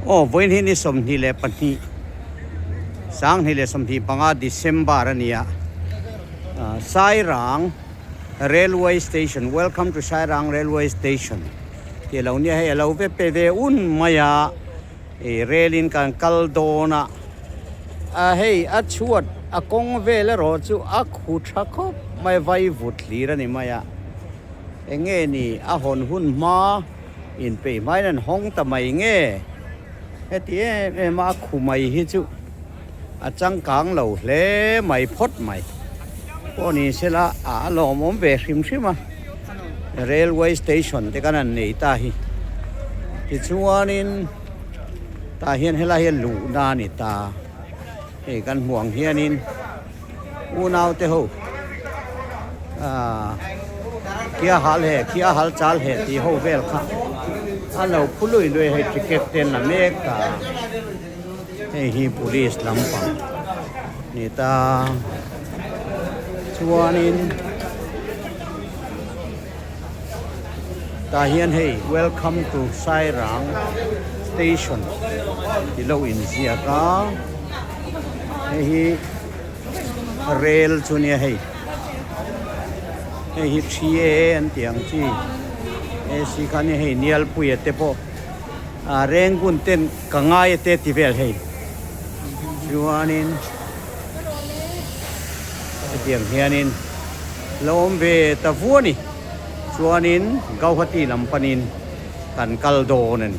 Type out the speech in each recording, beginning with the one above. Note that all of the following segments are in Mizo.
Aw vawiin hi ni 22 2025 December a ni a, Sairang Railway Station, Welcome to Sairang Railway Station tih a lo nia hei a lo ve pe ve un mai a, ih rail in kan kal dawn a, a hei a chhuat a kawng vel erawh chu a khu tha khawp mai vai vut hlir a ni mai a, eng nge ni a hawn hun hma. Inpeih hmain an hawng ta mai nge? Heti em em a a khu mai hi chu a changkang lo hle mai phawt mai. Pawh ni sela a lawmawm ve hrim hrim a, railway station te kan han nei ta hi. Tichuanin tah hian helai hi luhna a ni ta. Hei kan hmuh ang hianin unau te ho ah kia hal he kia hal chal he tih ho vel kha a lo phu lui lui hei ticket te an la mek ta hei hi police lampang ni ta chuanin tah hian hei welcome to Sairang station tih lo inziak a hei hi rel chu nia hei hei hi 3A an tih ang chi AC kha nia hei Nialpuia te pawh ah Rengun ten ka ngai a te ti vel hei chuanin hetiang hianin lo awm ve ta vuah a ni chuanin Gauhati lam panin kan kal dawn a ni.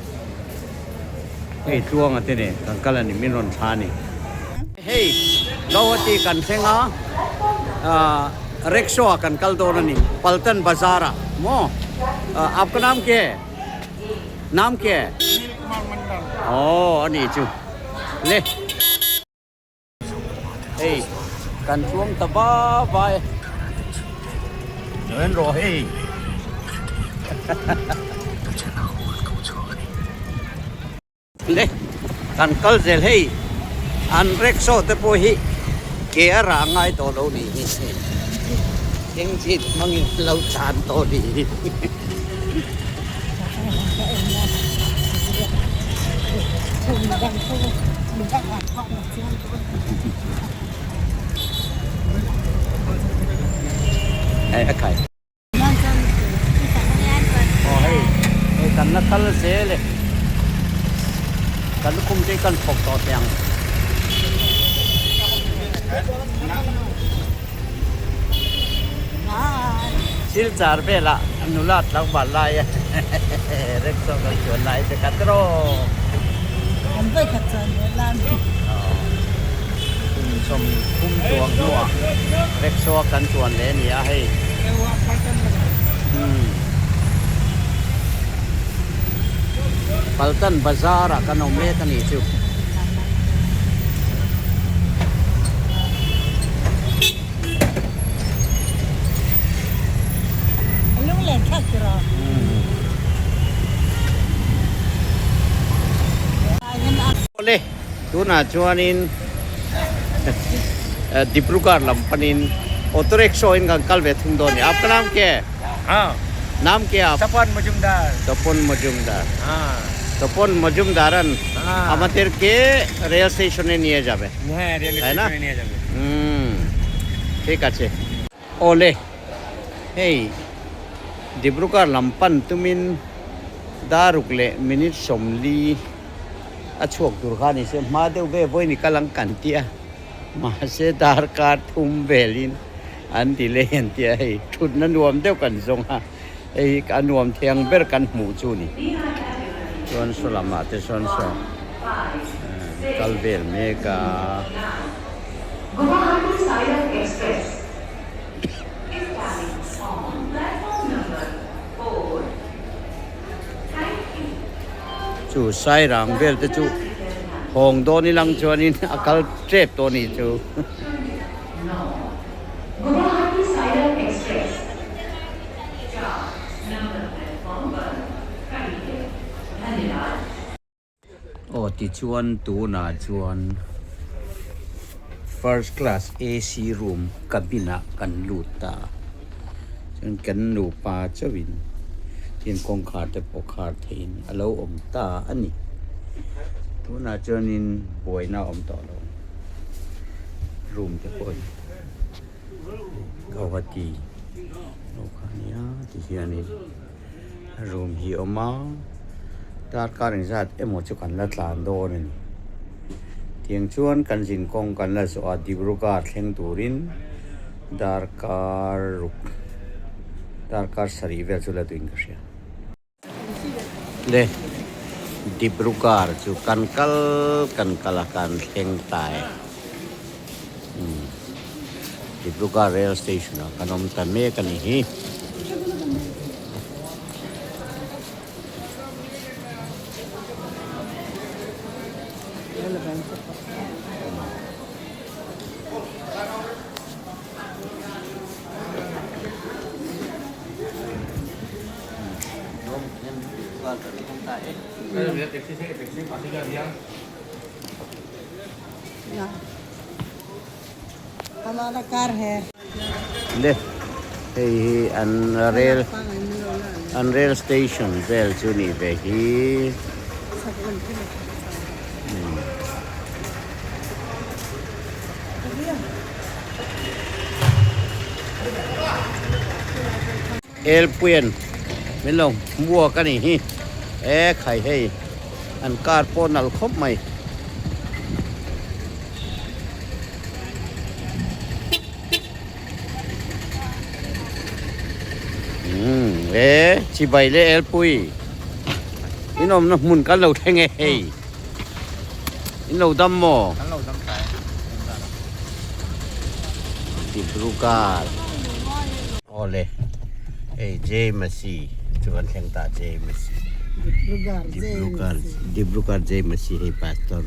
Hei Tluanga te nen kan kal a ni, min rawn thla a ni. Hei Gauhati kan thleng a, ah rickshaw ah kan kal dawn a ni, Paltan Bazar ah maw? Aapka naam kya hai? Naam kya hai? Aw a ni chu le. Hei kan chuang ta va va e en rawh hei le kan kal zel hei an rickshaw te pawh hi ke a rah ngai tawh lo ni hi engine hmangin an lo tlan tawh ni hi. Hei a khai. Aw hei hei kan la kal zel e. Kan lukhum te hi kan thawk tawh teh ang. Silchar velah nula tlangval lai a rickshaw kan chuan lai te kha tiraw. An vawikhat chuan leh lan hi. Kum sawm thum chuang hnuah rickshaw kan chuan leh a ni a hei. Paltan bazar ah kan awm mek a nih chu. Awle tunah chuanin Dibrugarh lam panin auto rickshaw in kan kal ve thung dawn a ni. Aapka naam kya hai? Naam kya hai aap? Tapan Majumdar. Tapan Majumdar. Tapan Majumdaran আমাদেরকে rail স্টেশনে নিয়ে যাবে। হ্যাঁ rail তাই না? স্টেশনে নিয়ে যাবে। হুম ঠিক আছে awle hei Dibrugarh lam pan tumin daruk leh minute 40 a chhuak tur kha ni se hma deuh ve vawi ni kal ang kan tih a mahse darkar thum velin an ti leh an ti a hei thutna nuam deuh kan zawng a hei hi a nuam thiang ber kan hmuh chu ni chuan saw lamah te sawn saw kal vel mek a. Chu sairang vel te chu hawng dawn ilang chuanin a kal tep tawh a nih chu. Aw tichuan tunah chuan first class AC room cabin ah kan lut ta chuan kan nupa chauhin tin kawngkhar te pawh khar theihin a lo awm ta a ni. Tunah chuanin buaina a awm tawh lo. Room te pawh hi Guwahati lo kha a nia tihianin room hi a awm a darkar engzat emaw chu kan la tlan dawn a ni. Tiang chuan kan zinkawng kan la zawh a Dibrugarh thleng turin darkar ruk darkar sarih vel chu la duhin ka hria. Le Dibrugarh chu kan kal kan kal a kan thleng ta e umm Dibrugarh rail station ah kan awm ta mek a ni hi. Le hei hi an rail an rail station vel chu nih ve hi. Elpuian min lo hmuak a nih hi e khai hei an car pawh nalh khawp mai. Umm e chibai leh elpui in awmna hmun kan lo thleng e hei. In lo dam maw? Kan lo dam ta e. Dibrugarh. Awle. Hei Jay Masih chu kan thleng ta Jay Masih. Dibrugarh Jay Masih. Dibrugarh Jay Masih hei pastor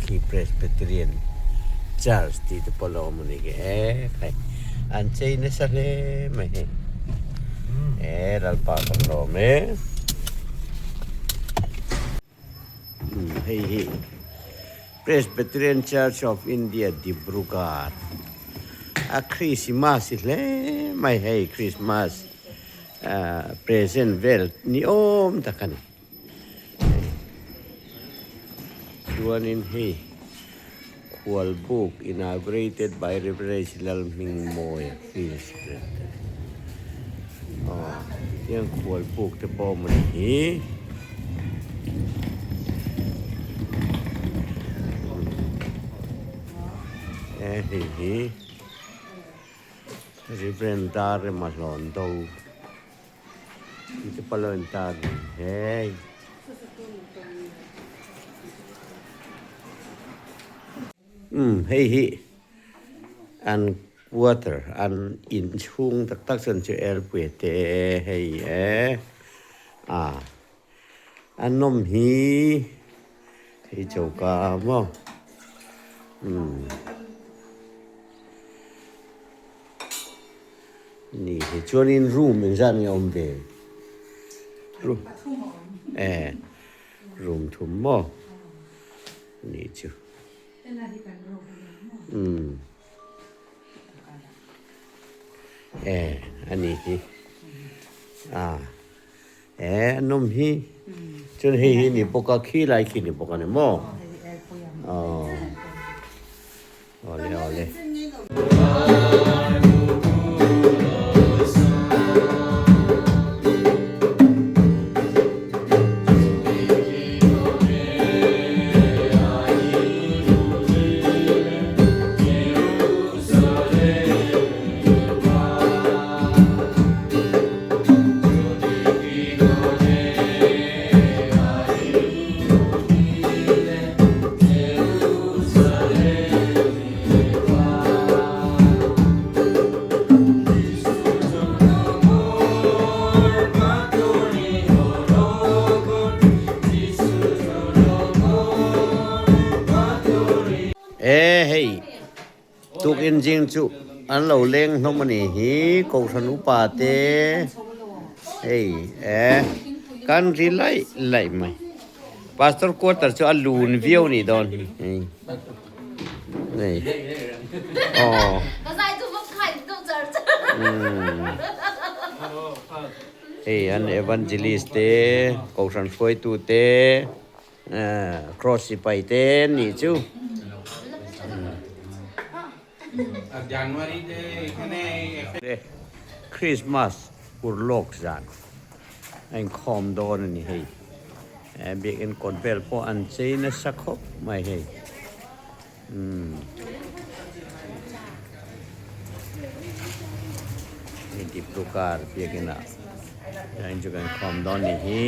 khi Presbyterian Church tih te pawh lo awm a ni khi e khai an chei nasa hle mai hei. E Lalpa kan lawm e. Hei hi Presbyterian Church of India Dibrugarh a Christmas i hle mai hei Christmas present vel ni awm tak a ni. Chuanin hei Khualbuk inaugurated by Rev Lalhmingmawia Field Secretary. Aw tiang khualbuk te pawh awm a ni hi. E hei hi Rev Darrema Hlawndo. Ito pala ang tagi. Hey. Hei hi an quarter an in chhung tak tak chuan chu airpui te hei e a a nawm hi hei choka maw umm. Ni hi chuanin room engzat nge awm ve? Room eh room thum maw ni chu umm eh a ni hi a eh a nawm hi chuan hei hi ni bawk a khi lai khi ni bawk a ni maw aw. Awle awle. E hei tukin zing chu an lo leng hlawm a nih hi kohhran upa te hei e kan ri laih laih mai. Pastor quarter chu a lun viau nih dawn hi hei hei aw umm. Hei an evangelist te kohhran hruaitu te cross sipai te an nih chu. Christmas urlawk zan a inkhawm dawn a ni hei. Biakinn kawt vel pawh an chei nasa khawp mai hei. Umm. Hei Dibrugarh biakinn ah hian chu kan khawm dawn ni hi.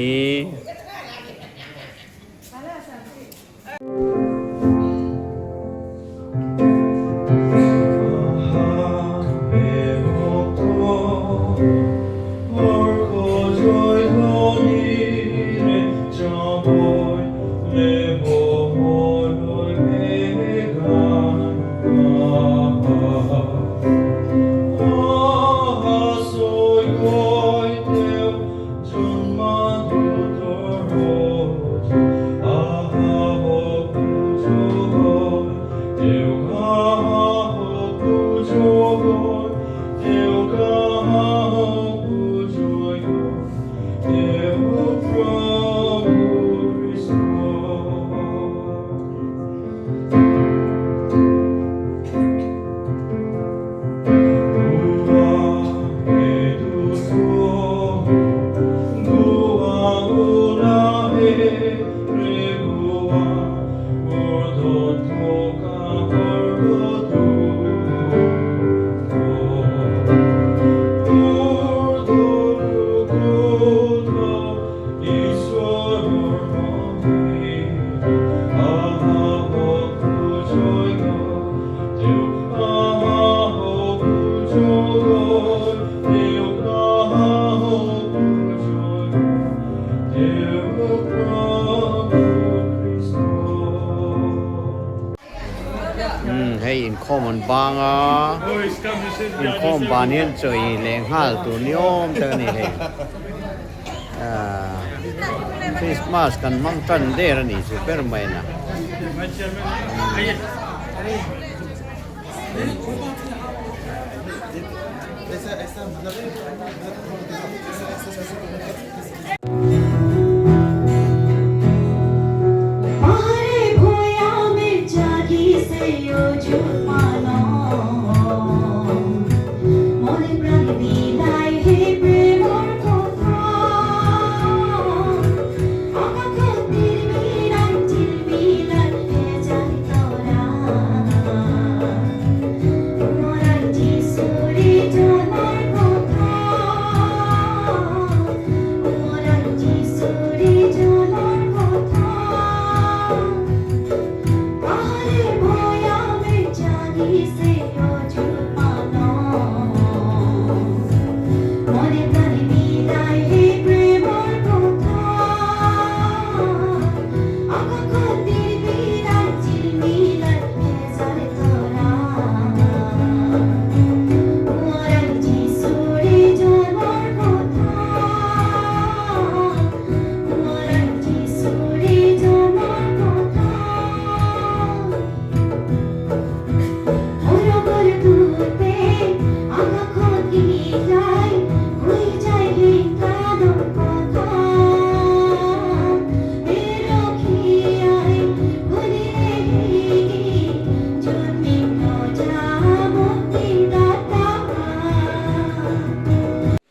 Umm hei inkhawm an bang a, inkhawm ban hian chawi leh nghal tur ni awm tak a ni hei. Ahh Christmas kan hmang tan der a nih chu ber mai na.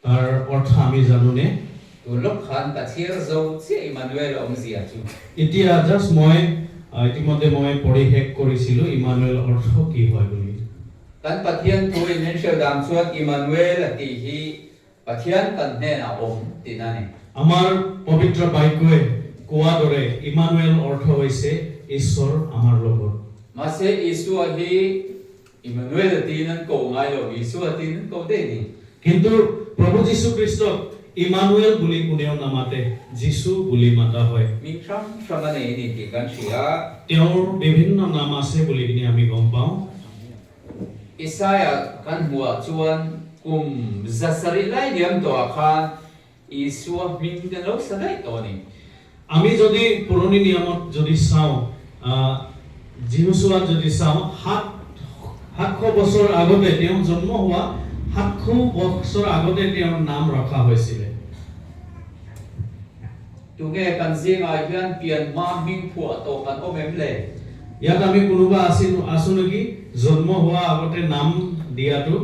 তাৰ অৰ্থ আমি জানোনে? Tun lawk khan ka chhiar zo chiah Immanuel a awmzia chu. এতিয়া জাষ্ট মই ইতিমধ্যে মই পঢ়ি শেষ কৰিছিলোঁ ইমানুৱেল অৰ্থ কি হয় বুলি। Kan Pathian thu in min hrilh dan chuan Immanuel a tih hi Pathian kan hnenah awm tihna a ni. আমাৰ পবিত্ৰ বাক্যই কোৱা দৰে ইমানুৱেল অৰ্থ হৈছে ঈশ্বৰ আমাৰ লগত। Mahse Isua hi Immanuel a tiin an koh ngai lo, Isua tiin an koh daih a ni. কিন্তু প্ৰভু যীশু খ্ৰীষ্টক ইমানুৱেল বুলি কোনেও নামাতে, যীশু বুলি মাতা হয়। Hming hrang hrang a nei a ni tih kan hria. তেওঁৰ বিভিন্ন নাম আছে বুলি কিনে আমি গম পাওঁ। Isaia kan hmuhah chuan kum zasarih lai liam tawhah khan Isua hming te an lo sa daih tawh a ni. আমি যদি পুৰণি নিয়মত যদি চাওঁ, যিহোচূৱাত যদি চাওঁ, 700 বছৰ আগতে তেওঁ জন্ম হোৱা 700 বছৰ আগতে তেওঁৰ নাম ৰখা হৈছিলে। Tunge kan zingah hian pian hma hming phuah tawh kan awm em le? ইয়াত আমি কোনোবা আছি আছো নেকি জন্ম হোৱা আগতে নাম দিয়াটো?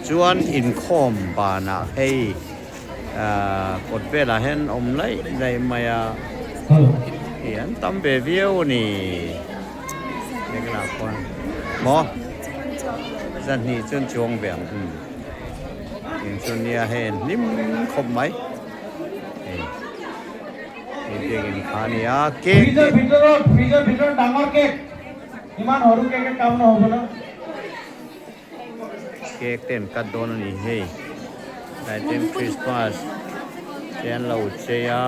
Chuan inkhawm banah hei kawt velah hian awm laih laih mai a, ih an tam ve viau a ni hengah khuan maw zahnih chuan chuang ve ang umm eng chu nia hei an hlim khawp mai hei hei biakin kha a ni a cake te. Cake te an cut dawn a ni hei tlai ten Christmas te an lo chei a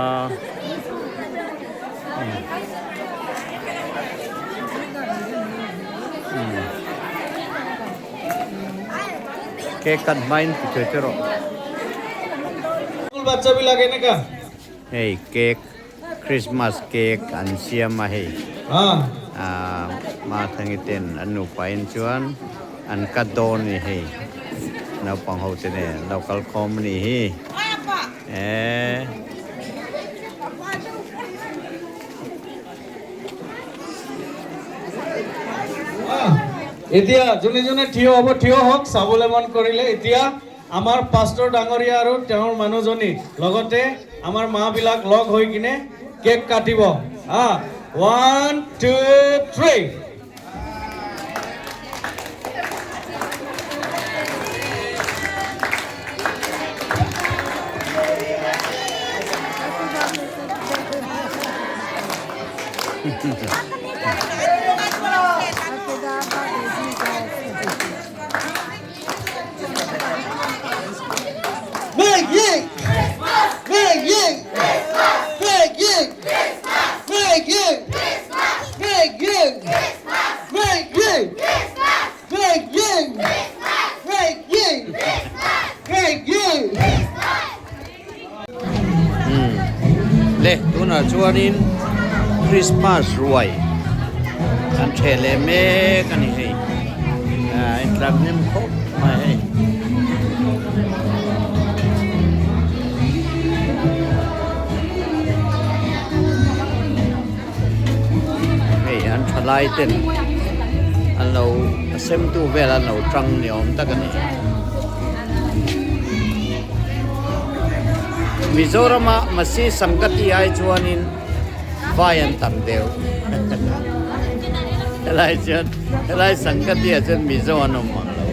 cake cut hmain ti thei te rawh hei cake Christmas cake an siam a hei ah Mathangi ten an nupa in chuan an cut dawn a ni hei naupang ho te nen an lo kal khawm a nih hi eh. এতিয়া যোনে যোনে থিয় হ'ব থিয় হওক চাবলৈ মন কৰিলে এতিয়া আমাৰ পাষ্টৰ ডাঙৰীয়া আৰু তেওঁৰ মানুহজনী লগতে আমাৰ মাবিলাক লগ হৈ কিনে কেক কাটিব। হা, 1 2 3। Le tunah chuanin Christmas ruai an ṭheh leh mek a ni hei a intlar hnem khawp mai hei. Hei an thalai ten an lo a semtu vel an lo tang ni awm tak a ni. Mizorama Masi Sangkati ai chuanin vai an tam deuh. Helai chuan helai Sangkati ah chuan Mizo an awm ang lo.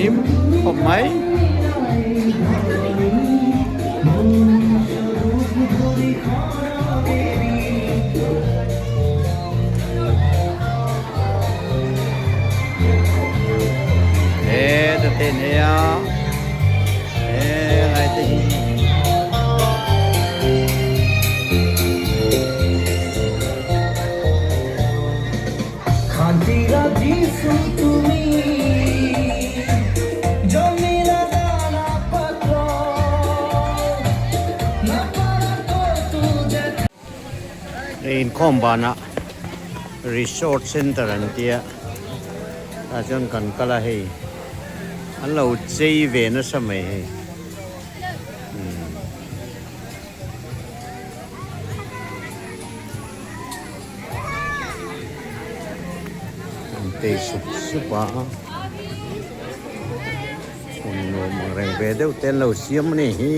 hlim khawp mai. He ta te nei a he lai te hi. Hei inkhawm banah resort center an tia tah chuan kan kal a hei an lo chei ve nasa mai hei umm. An tei sup sup a hun nuam ang reng ve deuh te an lo siam a ni hi.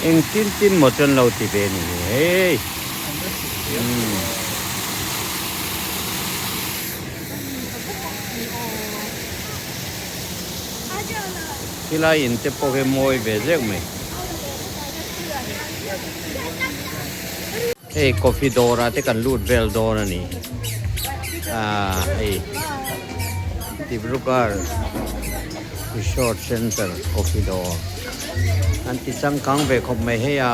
Eng tin tin maw chuan lo ti ve ni hei. Khilai in te pawh hi mawi ve zek mai. Hei coffee dawr ah te kan lut vel dawn a ni ah hei Dibrugarh Resort Center coffee dawr an ti changkang ve khawp mai hei a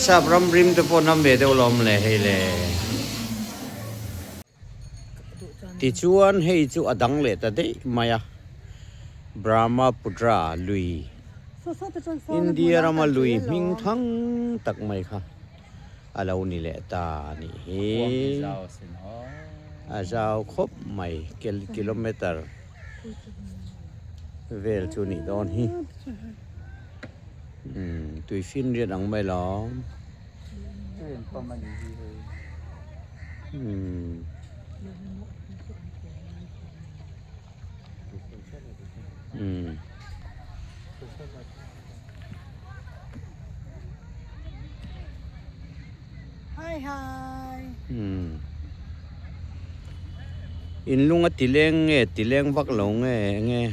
sap ram rim te pawh nam ve deuh lawm le hei le. Tichuan hei chu a dang leh ta daih mai a Brahmaputra lui. India rama lui hming thang tak mai kha a lo ni leh ta a nih hi. A zau khawp mai kilometer vel chu nih dawn hi. Tui finriat ang mai lawm. Hi hi. In lung a ti leng nge ti leng vak lo nge enge.